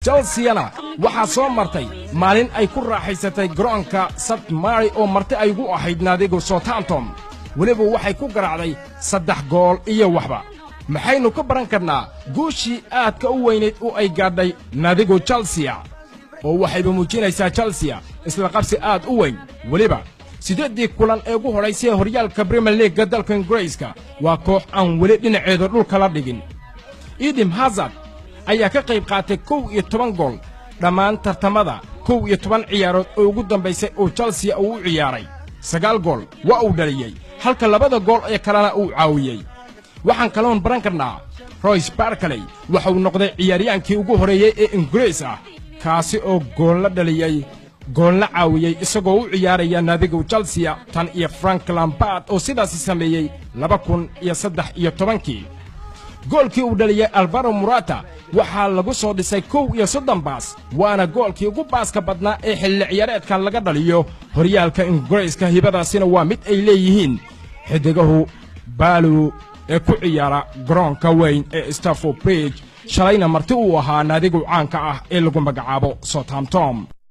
Chelseana waxaa soo martay maalin ay ku raaxaysatay garoonka St Mary oo marti ay ugu ahayd naadigu Southampton. Weliba waxay ku garaacday 3 gool iyo waxba. Maxaynu ka baran karnaa guushii aadka u weynayd oo ay gaadhay naadigu Chelsea? Oo waxayba muujinaysaa Chelsea isla qabsi aad u weyn. Weliba siddeeddii kulan ee ugu hodhaysay horyaalka Premier League-ga dalka Ingiriiska waa koox aan weli dhinaceeda dhulka la dhigin. Eden Hazard ayaa ka qayb qaatay 11 gool dhammaan tartamada 11 ciyaarood oo ugu dambaysay oo Chelsea uu u ciyaaray. 9 gool waa uu dhaliyey, halka labada gool ee kalena uu caawiyey. Waxaan kaloon baran karnaa Ross Barkley waxa uu noqday ciyaaryaankii ugu horreeyey ee Ingiriis ah kaasi oo goolna dhaliyey, goolna caawiyey isagoo u ciyaaraya naadiga Chelsea, tan iyo Frank Lampard oo sidaasi sameeyey 2013-kii. Goolkii uu dhaliyey Alvaro Morata waxaa lagu soo dhisay 31 baas, waana goolkii ugu baaska badnaa ee xilli ciyaareedkan laga dhaliyo horyaalka Ingiriiska. Hibadaasina waa mid ay leeyihiin xidigahu baalu ee ku ciyaara garoonka weyn ee Stamford Bridge, shalayna marti uu ahaa naadigu caanka ah ee lagu magacaabo Southampton.